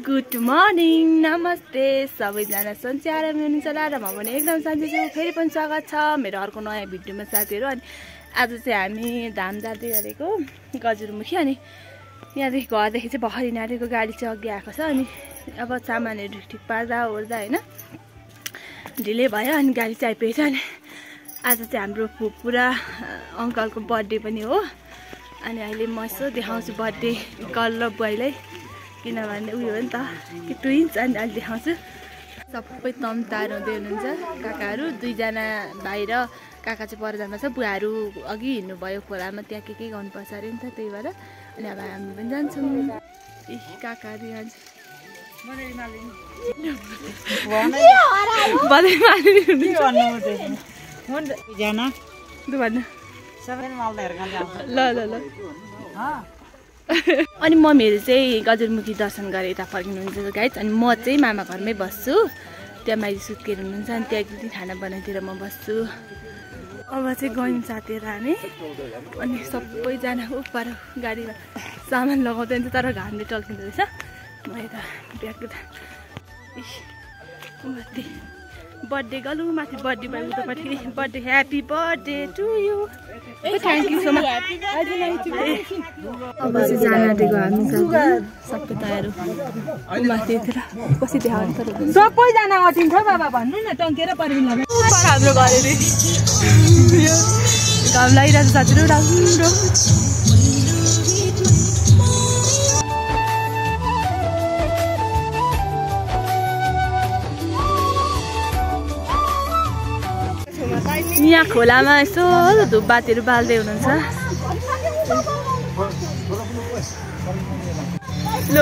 Good morning नमस्ते सबैजना सन्चै आराम हुनुहुन्छ होला र म पनि एकदम सन्चै छु। फेरि पनि स्वागत छ मेरो अर्को नयाँ भिडियोमा साथीहरू। अनि आज चाहिँ हामी धाम जाँदै गरेको गजुरमुखी। अनि यहाँदेखि घरदेखि चाहिँ भर्खर नारीको गाडी चाहिँ अघि आएको छ। अनि अब सामानहरू ठिक पार्दा ओर्दा होइन ढिलै भयो अनि गाडी चाहिँ आइपुगेको छ। अनि आज चाहिँ हाम्रो फुपू र अङ्कलको बर्थडे पनि हो। अनि अहिले म यसो देखाउँछु बर्थडे गर्ल र बुवाईलाई, किनभने उयो हो नि त कि ट्विन्स। अनि अहिले देखाउँछु सबै तमतार हुँदै हुनुहुन्छ काकाहरू। दुईजना भाइ र काका चाहिँ पर जानु छ, बुवाहरू अघि हिँड्नुभयो खोलामा, त्यहाँ के गर्नुपर्छ अरे नि त, त्यही भएर। अनि अब हामी पनि जान्छौँ। काकाहरू जान्छ ल ल ल। अनि मम्मीहरू चाहिँ गजुरमुखी दर्शन गरेर यता फर्किनुहुन्छ गाइज। अनि म चाहिँ मामा घरमै बस्छु, त्यहाँ माइली सुत्केर हुनुहुन्छ। अनि त्यहाँ एकदिन खाना बनाइदिएर म बस्छु। अब चाहिँ गयौँ साथीहरू हामी। अनि सबैजना उपर गाडीमा सामान लगाउँदै हुन्छ, तर घामले टल्किँदो रहेछ। म यता ब्यागको माथि बर्थडे गलु माथि बर्थडे भयो उतापट्टि birthday happy birthday to you. Thank you so much. अब चाहिँ जान आँटेको हामी सबै तयार माथितिर कसरी देखाउनु तर सबैजना अटिन्छ बाबा भन्नु न, टङ्केर पर्ने हाम्रो घरहरू घाम लागिरहेको साथीहरू राम्रो। यहाँ खोलामा यसो धुपबातीहरू बाल्दै हुनुहुन्छ। ल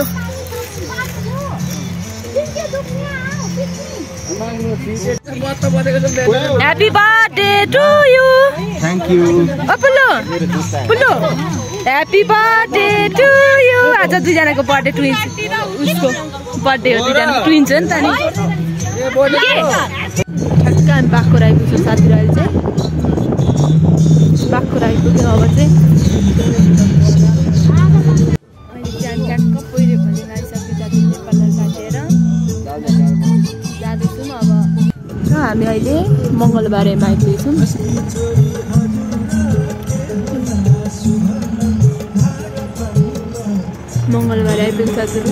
happy birthday to you. Thank you. पुल्लो पुल्लो ह्याप्पी बर्थडे टु यु। आज दुईजनाको बर्थडे ट्विन्स, उसको बर्थडे हो, दुईजनाको ट्विन्स हो नि त। नि ठ्याक्क हामी बाघको आइपुग्छौँ साथीहरू। अहिले चाहिँ बाघको आइपुग्यो। अब चाहिँ अहिले चाहिँ ट्याक्क पहिरो भन्ने आइसक्यो जाति नेपाललाई साथेर जाँदैछौँ। अब हामी अहिले मङ्गलबारेमा आइपुगेछौँ। मङ्गलबार आइपुग्छ साथीहरू।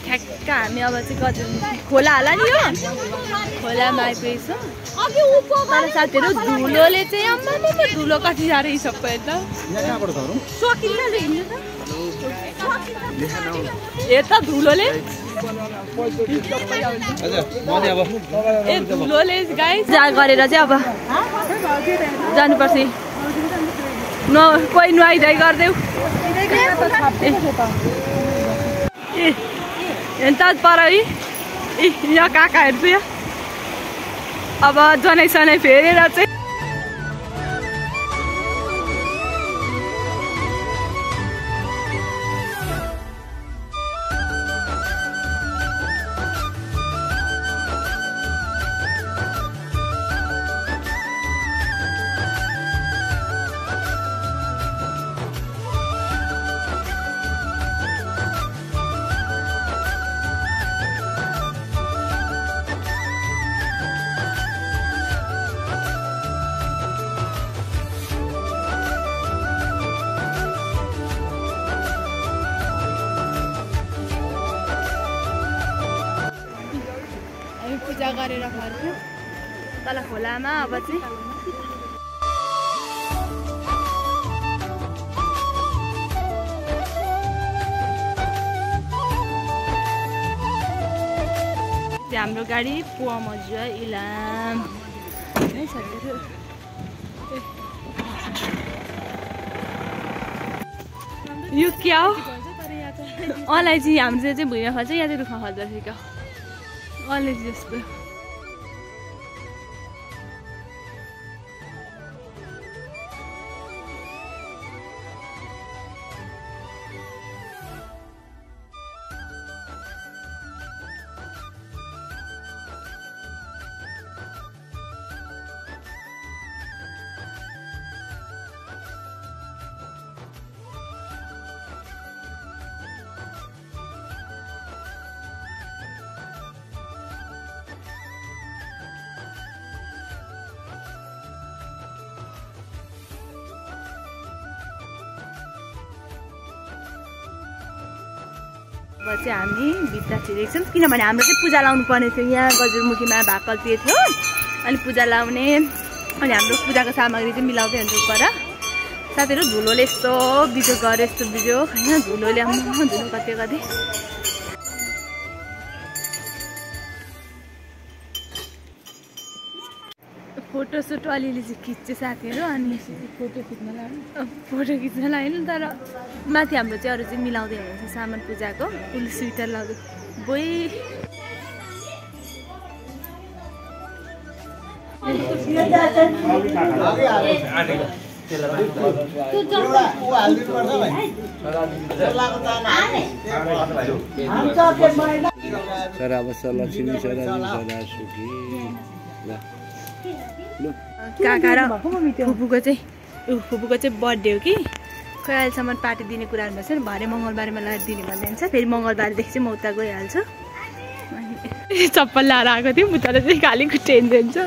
ठ्याक्क हामी अब चाहिँ गजुरमुखी खोला होला नि, यो खोलामा आइपुगेछौँ। तर साथीहरू धुलोले चाहिँ आम्मामा धुलो कति साह्रो सबै त यता धुलोले धुलोले गाइस जा गरेर चाहिँ अब जानुपर्छ। कोही नुहाइधुवाइ गरिदेऊ त पर यहाँ काकाहरू चाहिँ अब जनै सनै फेरेर चाहिँ पूजा गरेर फर्क्यौँ तल खोलामा। अब चाहिँ हाम्रो गाडी पुवा मजुवा इलाम है साथीहरू। यो क्या हो? अलैँची हाम्रो चाहिँ भुइँमा फल्छ या चाहिँ रुखमा फल्छ ठिक अलैँची जस्तो चाहिँ हामी भित्ता छिरेको छौँ किनभने हाम्रो चाहिँ पूजा लाउनु पर्ने थियो यहाँ गजुरमुखीमा भाकल त्यो थियो अनि पूजा लाउने अनि हाम्रो पूजाको सामग्री चाहिँ मिलाउँदै हुन्छ उपर साथीहरू धुलोले यस्तो बिजो गऱ्यो यस्तो बिजो होइन धुलोले धुलो कति कति फोटोसुट अलिअलि चाहिँ खिच्छ साथीहरू अनि फोटो खिच्नलाई होइन तर माथि हाम्रो चाहिँ अरू चाहिँ मिलाउँदै हुनुहुन्छ सामान पूजाको फुल स्वेटर लगाउँदै बोइ काका र फुपूको चाहिँ बर्थडे हो कि खै अहिलेसम्म पार्टी दिने कुराहरू भएछ नि भरे मङ्गलबारेमा लगाएर दिने भन्दै हुन्छ फेरि मङ्गलबारदेखि चाहिँ म उता गइहाल्छु अनि चप्पल लाएर आएको थिएँ उता चाहिँ खालि टेन्सन छ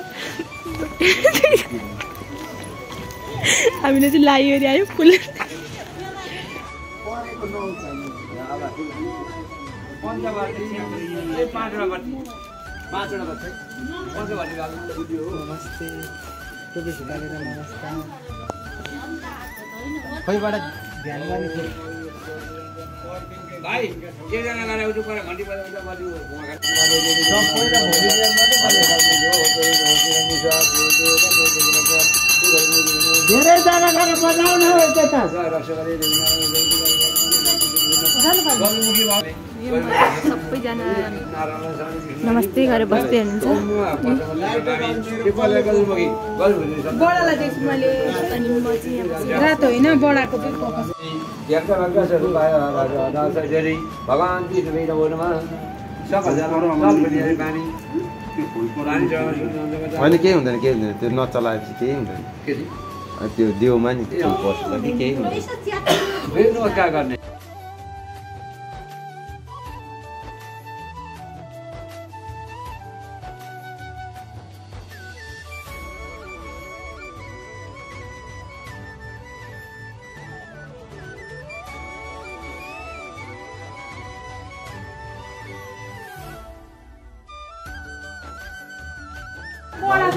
हामीले चाहिँ लाइवरी आयो फुल खोइबाट ध्यान गर्ने भाइ के जना गरे उठु पर घण्टी बजाउँदा बज्यो धेरै जना गरे बजाउन हो त्यता सबैजना नमस्ते गरेर बस्दै हुनुहुन्छ मैले अनि म चाहिँ रातो होइन बडाको भगवान होइन केही हुँदैन त्यो नचलाएपछि केही हुँदैन त्यो देउमा नि पशुलाई केही हुँदैन गर्ने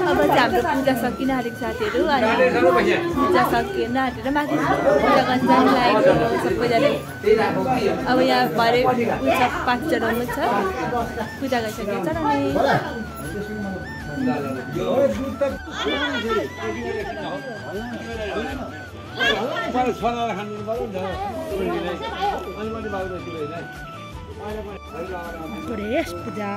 अब चाहिँ हाम्रो पूजा सकिन आँटेको साथीहरू अनि पूजा सकिन आँटेर माथि पूजा गर्न जानु लागेको सबैजना अब यहाँ भरे पूजा पाठ चढाउनु छ पूजा गरिसकेको छ पूजा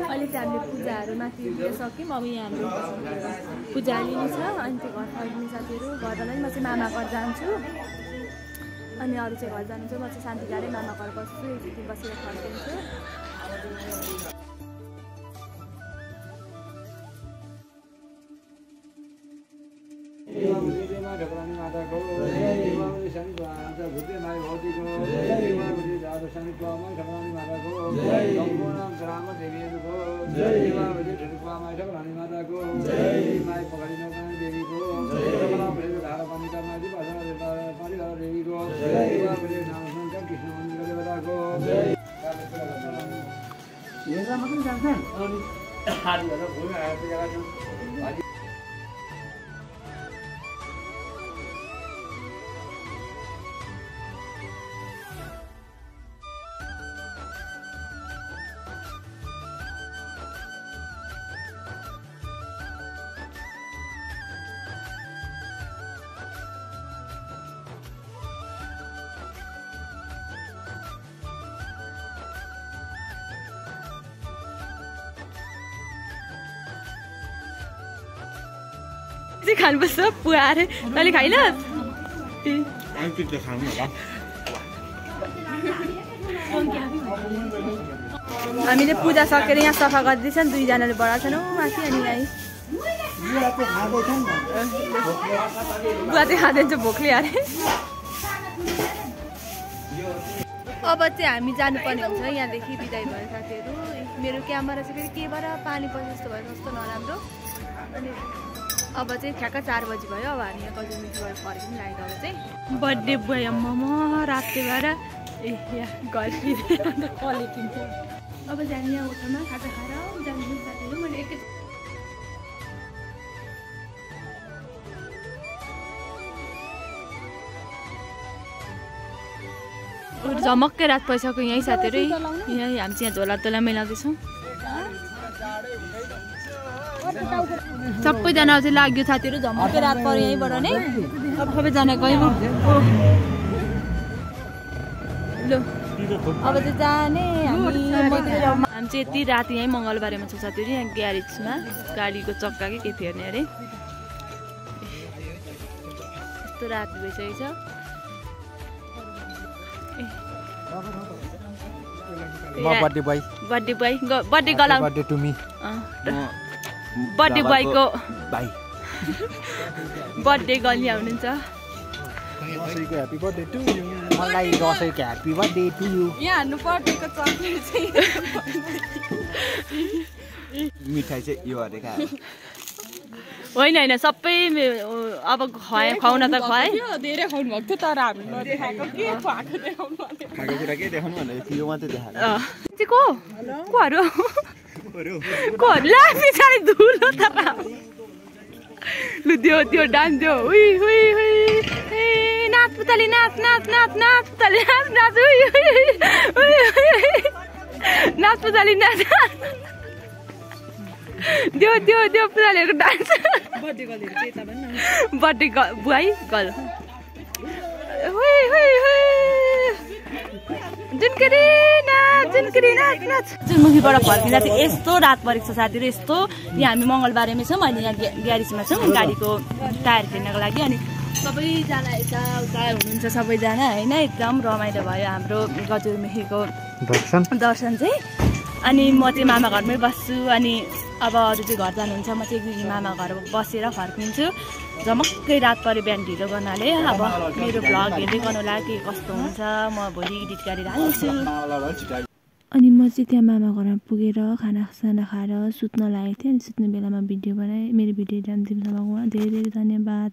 अहिले चाहिँ हामीले पूजाहरू माथि सक्यौँ अब यहाँ हाम्रो पूजा लिनु छ अनि त्यो घर फर्किने साथीहरू घरलाई म चाहिँ मामा घर जान्छु अनि अरू चाहिँ घर जानुहुन्छ म चाहिँ शान्ति गाडै मामा घर बस्छु एकचोटि बसेर फर्किन्छु चाहिँ खानुपर्छ पुगाएर तैँले खाइलोस् हामीले पूजा सकेर यहाँ सफा गर्दैछन् दुईजनाले बढा छन् माथि अनि यहाँ बुवा चाहिँ खाँदैछ भोकले अरे अब चाहिँ हामी जानुपर्ने हुन्छ यहाँदेखि बिदाई भयो साथीहरू मेरो क्यामेरा चाहिँ फेरि केबाट पानी पर्छ जस्तो भयो कस्तो नराम्रो अनि अब चाहिँ ठ्याक्क 4 बजी भयो अब हामी यहाँ गजलमुखीबाट फर्किनु लागेको अब चाहिँ बर्थडे बोय मोमो राति भएर ए यहाँ घर अन्त क्वालिटी अब जाने यहाँ होटलमा खाजा खाएर जानु साथीहरू मैले एकै झमक्कै रात पैसाको यहीँ साथीहरू यहीँ हामी चाहिँ यहाँ झोला तोला मिलाउँदैछौँ सबैजना चाहिँ लाग्यो साथीहरू झमक्कै रात पऱ्यो यहीँबाट नै अब सबैजना गयौँ लु अब चाहिँ जाने हामी चाहिँ यति राति यहीँ मङ्गलबारेमा छ साथीहरू यहाँ ग्यारेजमा गाडीको चक्का कि के थियो हेर्ने अरे यस्तो राति भइसकेको छ birthday boy birthday girl birthday to me birthday बोयको भाइ बर्थडे गली आउनुहुन्छ दसैँको ह्यापी बर्थडे टु यु मलाई दसैँको ह्यापी बर्थडे टु यु यहाँ हान्नु बर्थडेको चक्लेट चाहिँ मिठाई चाहिँ यो अरे खा होइन होइन सबै अब खुवाउन त खुवाए धेरै खुवाउनु भएको थियो तर हामी नदेखाएको के खुवाएको देखाउनु खाएको कुरा के देखाउनु भनेको यो मात्रै देखाएको चाहिँ कोहरू ला पछाडि धुलो त लु त्यो डान्स त्यो उही हुई हुई नाच पुतली नाच नाच नाच नाच पुतली नाच नाच उही नाच पुतली नाच त्यो पुतलीहरूको डान्स बर्थडे बुवाई गल जुनमुखीबाट फर्किँदा चाहिँ यस्तो रात परेको छ साथीहरू यस्तो यहाँ हामी मङ्गलबारेमै छौँ अहिले यहाँ ग्यारेजमा छौँ गाडीको टायर फेर्नको लागि अनि सबैजना यता उता हुनुहुन्छ सबैजना होइन एकदम रमाइलो भयो हाम्रो गजलमुखीको दर्शन चाहिँ अनि म चाहिँ मामा घरमै बस्छु अनि अब अरू चाहिँ घर जानुहुन्छ म चाहिँ मामा घर बसेर फर्किन्छु झमक्कै रात पऱ्यो बिहान ढिलो गर्नाले अब मेरो भ्लग हेर्दै गर्नु लागि कस्तो हुन्छ म भोलि एडिट गरेर हाल्छु अनि म चाहिँ त्यहाँ मामा घरमा पुगेर खानासाना खाएर सुत्न लागेको थिएँ अनि सुत्ने बेलामा भिडियो बनाएँ मेरो भिडियो ध्यान दिनु धेरै धेरै धन्यवाद।